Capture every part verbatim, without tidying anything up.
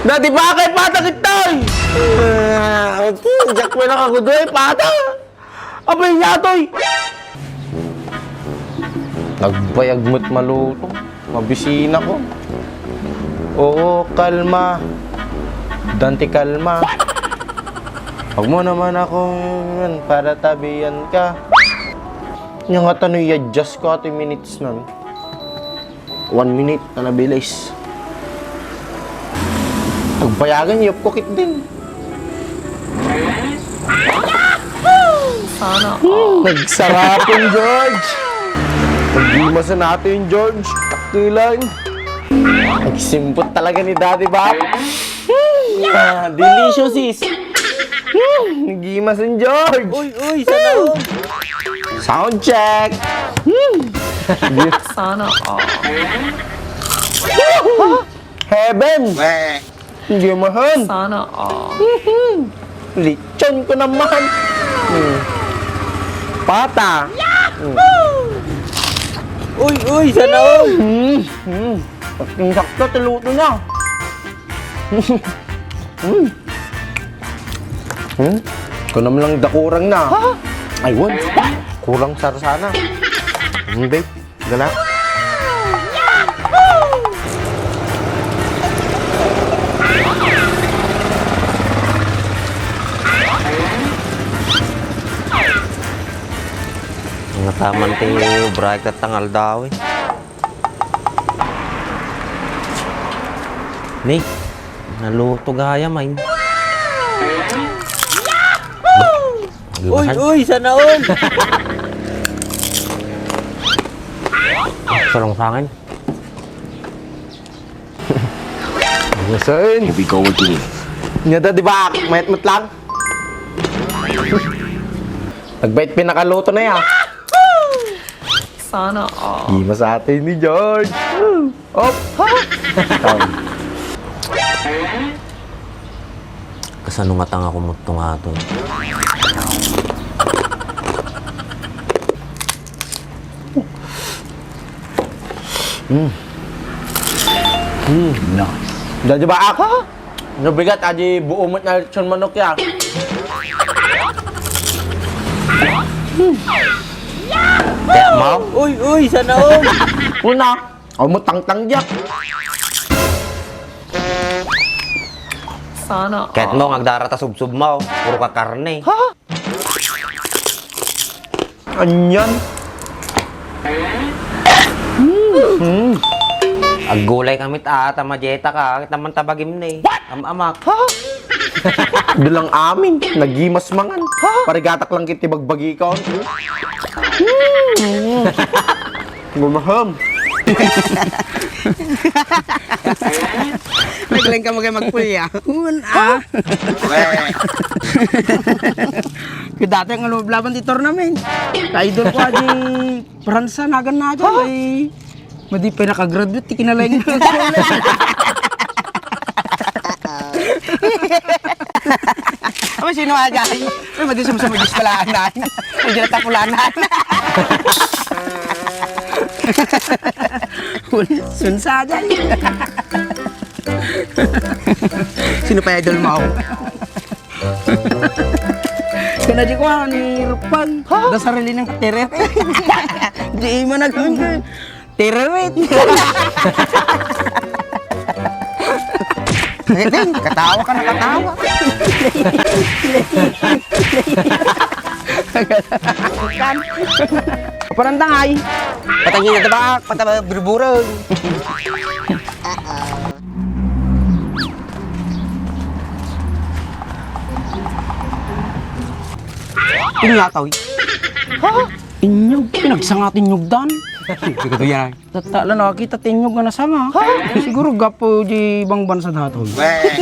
Dati bakay pata kitay! Ah, diak pay nakagudoy pata! Apay niya toy! Nagbayag met maluto. Mabisina ko. Oo, kalma. Dante, kalma. Huwag mo naman akong para tabian ka. Nya ngata no i-adjust ko ato yung minutes na, no? One minute na nabilis. Pagbayagan, iyup ko kit din. Sana all. Nagsarapon, George! Naggimasan natin, George. Takilan. Nagsimpot talaga ni Daddy Bap. Ah, delicious is. Naggimasan, George! Uy, uy, sana all. Sound check! Sana all. Heaven! Weh. Hindi mahal. Sana all. Lechon ko naman. Hmm. Pata. Hmm. Uy, uy, sana all. Hmm. Hmm. Sakto, sakto, tiluto na. Hmm. Hmm. Kunam lang dakurang na. Ha? Ay, wag. Kurang sarsana. Hmm, babe. Gala. Nga taman ti break ket tangal daw, eh. Ni, naluto gayam, ay. Uy, uy, sana all! Sarong sangin. Here we go again. Nya da, di ba? Mayat met lang. Nagbait pinakaluto na ya. Sana all. Di masatay ni George. Op! Kasano nga tanga kumutto nga to? Mm. Mm. Nice. Dadya ba ako? Nabigat, adi buo met na lechon manok ya. Kaya mo? Uy, uy, sana all. Una. Aw mo, tangtang diak. Sana all. Ket mo, nga agdara ta subsob mo, puro ka karne. Ha? Anian? Mm. Aggulay kami ta, ta madieta ka, ket naman ta bagim ni. Am-amak. Ha? Dilang amin, nagimas mangan. Ha? Parigatak lang kiti bagbagi ka. Mm. Gumaham. Naglain ka magay magpulya. Un, ah. Kaya dati ang loob laban di tournament. Ka-idol ko, adi, Fransa, nagan na dyan, ay, madi pa nakagraduate, ti kinalaing. Apa, sino aja? Ay, madi sumusumagis pala, anay. Ay, dyan ang tapulanan. Sun saja. Sino pa idol mo? Kana di ko, ni Rupang. Ha? Da sarili ng terere. Di mo nag-, terere. Katawa ka na katawa. Parang tangay. Patay niya na tabak, patay burburang. Inyakaw. Ha? Inyog, pinagsangat inyog dan. Siguro yan. Tatala, nakakita ti inyog nga nasanga. Ha? Siguro gapo di bangban sa datoy. Weh.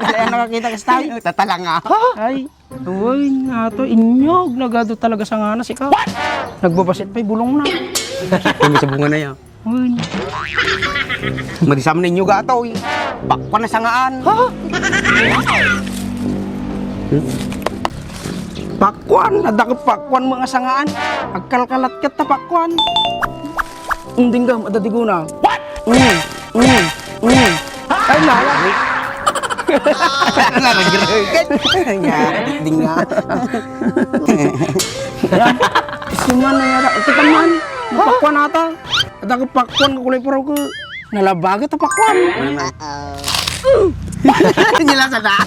Kaya nakakita ka style. Tatala nga. Ha? Ay, uy, nga to, inyog, nagado talaga sangana sika. Nagbabasit pa'y bulong na. Kami sa bunga na yan. Uy. Madisam na inyo gato, eh. Pakwan na sangaan. Ha? Hmm? Pakwan, adda ka pakwan mga sangaan. Agkalkalat ket ta pakwan. Unding gam, adda diguna. Mm, mm, mm. Ay, nala. Naragiragad. Nga, di nga. Yan. Siman na yara. Ito pa man. Pakwan ata. At ako pakwan ko kulay puraw ko. Nalabagat a pakwan. Nilasa da.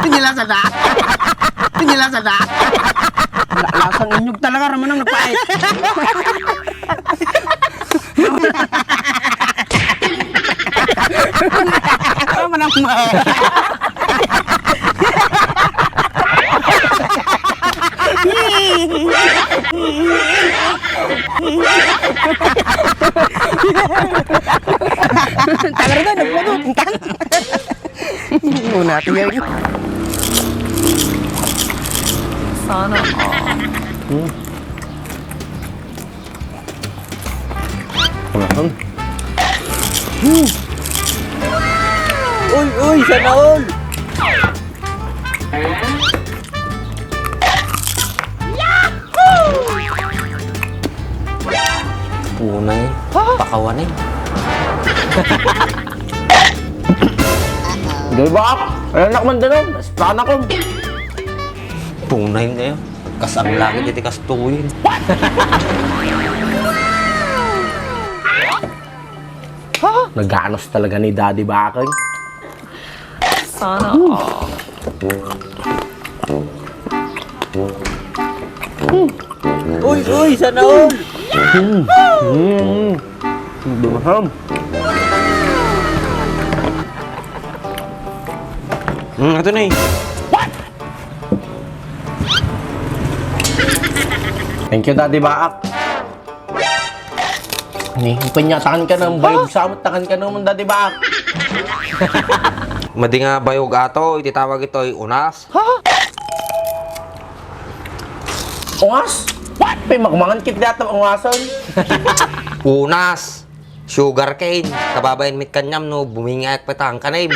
Nilasa da. Nilasa da. La-, lasang inyog talaga, ramanang nagpait. Ramanang ma- Tagarda, nagpuno. Muna, tingnan. Sana all. Hmm. Uy, uy, sana all. Punay. Ha? Pakawan eh. Di ba? Anak man din, oh. Espana ko. Punay kayo. Kas ang langit iti kastuyin. Naganos talaga ni Daddy Bakay. Sana all. Uy, uy, sana all! Mm. Mm. Mahal. Mm, ito na eh. Thank you, Daddy Baak. Ni, panyatakan ka ng bayog sa amot, takan ka naman, Daddy Baak. Madi nga bayog ato, iti tawag ito'y unas. Ha? Ungas? What? Pay magmangan kit data ungason. Unas. Sugar cane, kababain mit kaniam no bumingayak pa ta ang kanem.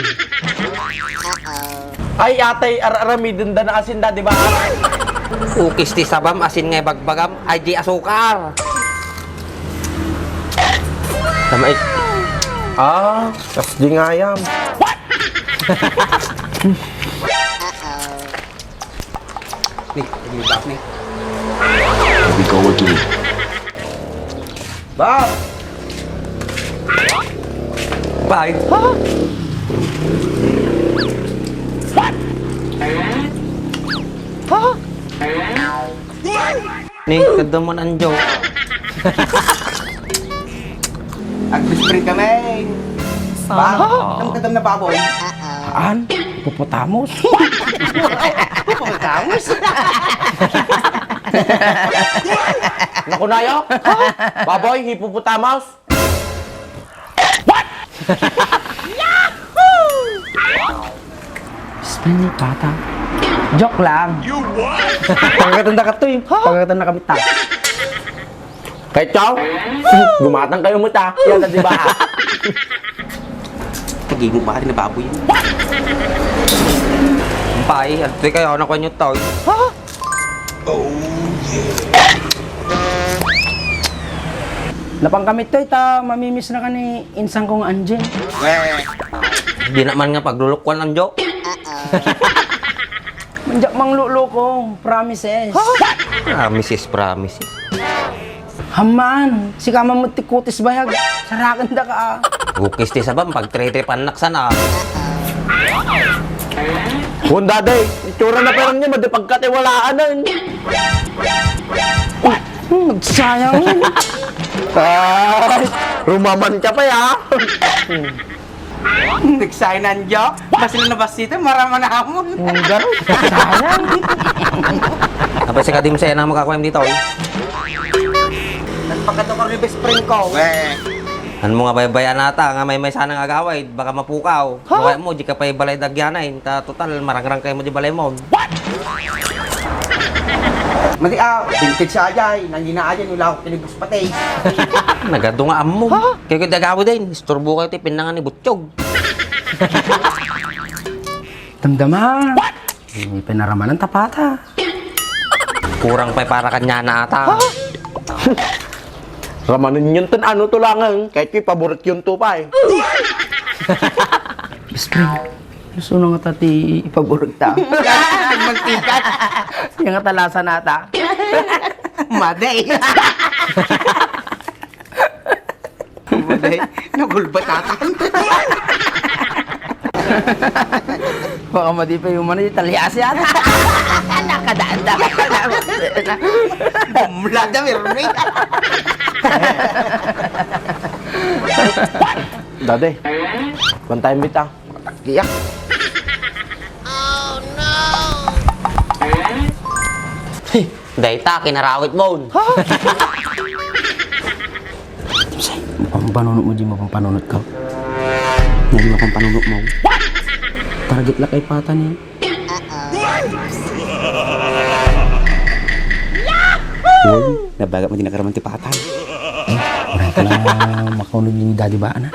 Ay, atay, ar-, aramiden da na asin da, di ba? Ukis ti sabam, asin nga ibagbagam, ay di asukar. Tama, eh. Ah, kas di nga yam. Ni, ni Bak, ni. Ikaw ito. Bak! Bye. Ha? Ha? Ni, kadamon anjo. Agbisperit kami. Sana. Ba? Nang kadam na baboy. Haan? Hipopotamos? Hipopotamos? Naku, nayo? Baboy, hipopotamos? What? Yahoo! Spring pata. Joke lang. Pagkakatan na katoy. Pagkakatan na kami ta. Kay Chow, gumatang kayo mo ta. Yan na, di ba? Pag-ibo pa rin na baboy. Pay, at kayo, ano ko nyo to? Ha? Oh, yeah. Napangkamit to, ita mamimiss na ka ni insang kong Anjing. Di naman nga paglulukwan, Anjo. Manjak mang lulukong, promises. Promises, promises. Haman, sika man mo ti kutis bayag. Saraken da ka, ah. Ukis ti sabam, pagtritripan nak sana. Honda day, itsura na parang niya, madi pagkatiwalaan na yun. Hmm, nagsayang yun. Ay, rumaman ka pa, ya. Nagsayang nanjo, basta na nabasita, maraman na hamon. Ang garo, sayang. Apa si Kadim, saya na makakuha dito, oy. Nagpakadokor ni best friend ko. Weh. Ano mo nga baybayan ata, nga may may sanang agaway, baka mapukaw. Ha? Kaya mo, di ka pa ibalay dagyanay, ta total, marangrang kayo mo di balay mo. Mati, ah, vintage sa ajay, nangina ajay, nula ako pinibus patay. Nagado nga ammo. Ha? Kaya ko dagawa din, isturbo kayo, ti pinangan ni Butchog. Damdama. What? Pinaramanan tapata. Kurang pa'y para kanya na ata. Ha? Ramanan yun tan ano to langang, kahit yung paborit yun to pa eh. Best friend. Gusto na nga ta ti ipaburek ta. Mantika. Siya nga talasan nata. Madi. Madi. Nagulbat ata. Baka madi pa yung mani, talyas yan. Nakadaan na. Bumla na, Mirmi. Dade, one time bita. Giyak. Hey, dayta, kinarawit mo. Say, mapampanunot mo, di mapampanunot ka. Hindi mapampanunot mo. Target la kay patan eh. Uy, nabaga mo di nagaraman ti patan. Uray ka lang makaunod ni Daddy ba, ana?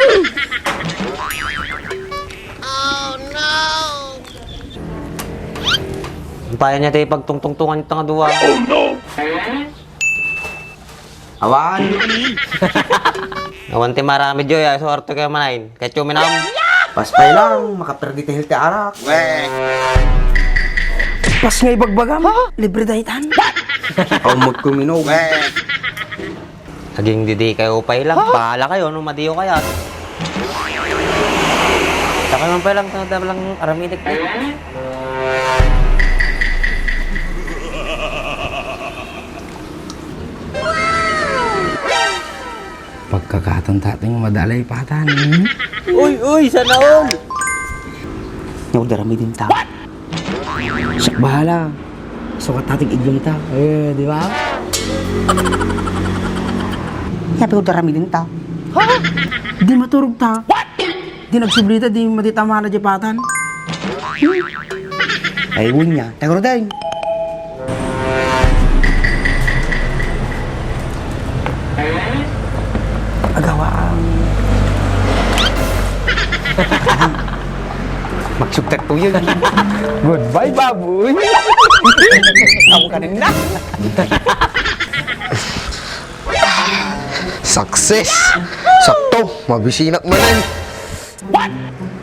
Tayo niya tayo pagtungtungtungan itong dua. Awan. Awan ti marami, Joy, ay, suwerte kayo manain. Kahit yung minam. Paspay lang, makaperdi ti healthy arak. Weh. Pas nga ibagbagam, libre daytan. Awan magkuminog. Weh. Aging didi kayo pay lang. Ha? Bahala kayo, no, madiyo kayat. Sa kayo man pay lang, sa lang aramidik. Pagkakatan tating madalay patan. Uy, uy, sana all! Naku, darami din ta. Siak bahala. Sukat tating iglem ta. Eh, di ba? Sabi ko, darami din ta. Ha? Di maturog ta. Di nagsublita, di maditamana di patan. Ay, unya. Tayo, Roday. Agawa ang magsugtat po yun. Goodbye, baboy. Ako ka rin na. Success! Sakto! Mabisinak man eh. What?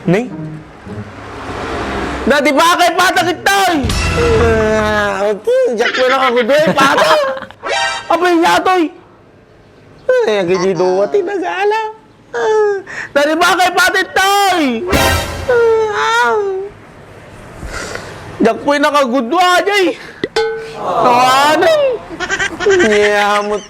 Ni? Dati bakay pata kitoy! Ah, okay. Diak ko lang ako doy, pata! Apay niya, toy! Ay, ang ginido, ati nagala. Ah, dati bakay pata, toy! Ah, ah. Diak po'y nakagudwa, jay! Tawanan! Niyamot.